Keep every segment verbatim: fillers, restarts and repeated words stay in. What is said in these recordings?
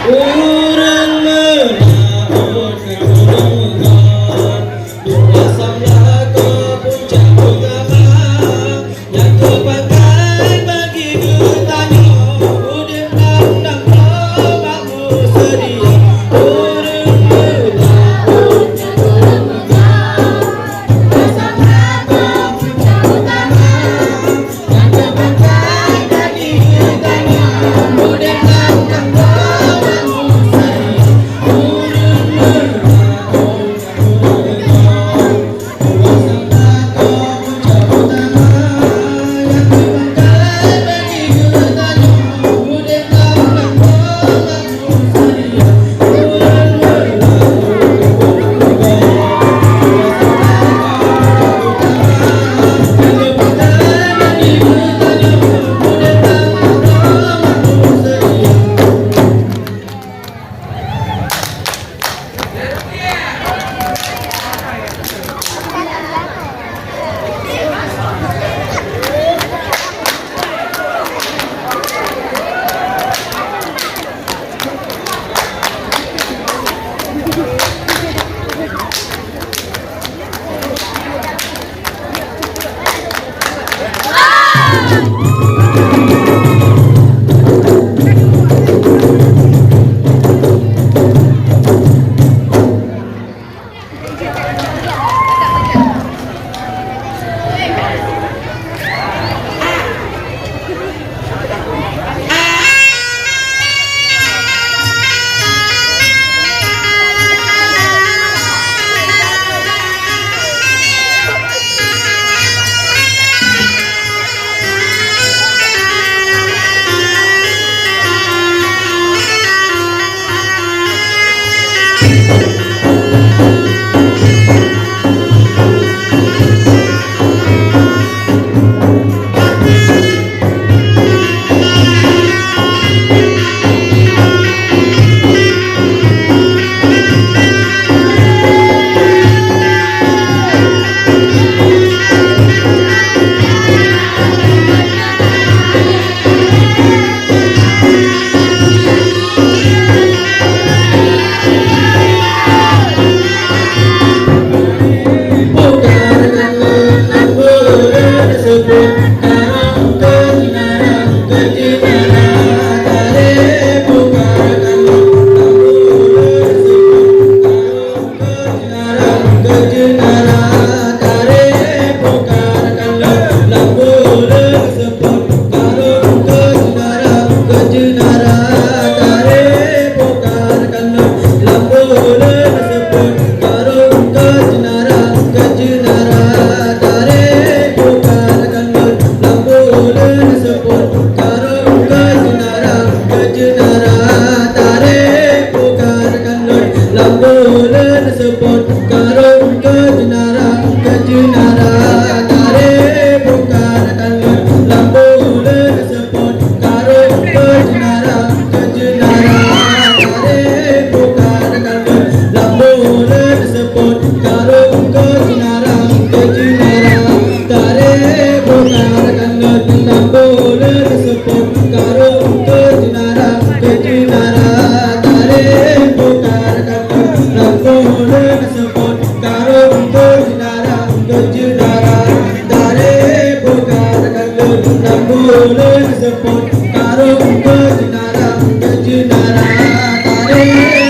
Ureueng meulaôt ureueng kon, dua samla ko puncak utama, nyang teupakat bagi geutanyoe udeb lam nanggroe makmu seudia. Ureueng meulaôt ureueng kon, dua samla ko puncak utama, Lam buleuen seupôt karông keu jeunara, keu jeunara taré bukarakan lôn. Lam buleuen seupôt karông keu jeunara, keu jeunara taré bukarakan lôn. Lam buleuen seupôt karông keu jeunara, keu jeunara taré bukarakan lôn. Lam buleuen seupôt karông keu jeunara, keu jeunara taré bukarakan lôn. Lam buleuen seupôt karông keu jeunara, keu jeunara taré bukarakan lôn. Lam buleuen seupôt karông keu jeunara, keu jeunara taré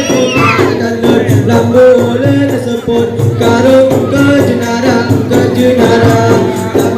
bukarakan lôn. Lam buleuen seupôt karông keu jeunara, keu jeunara. Lam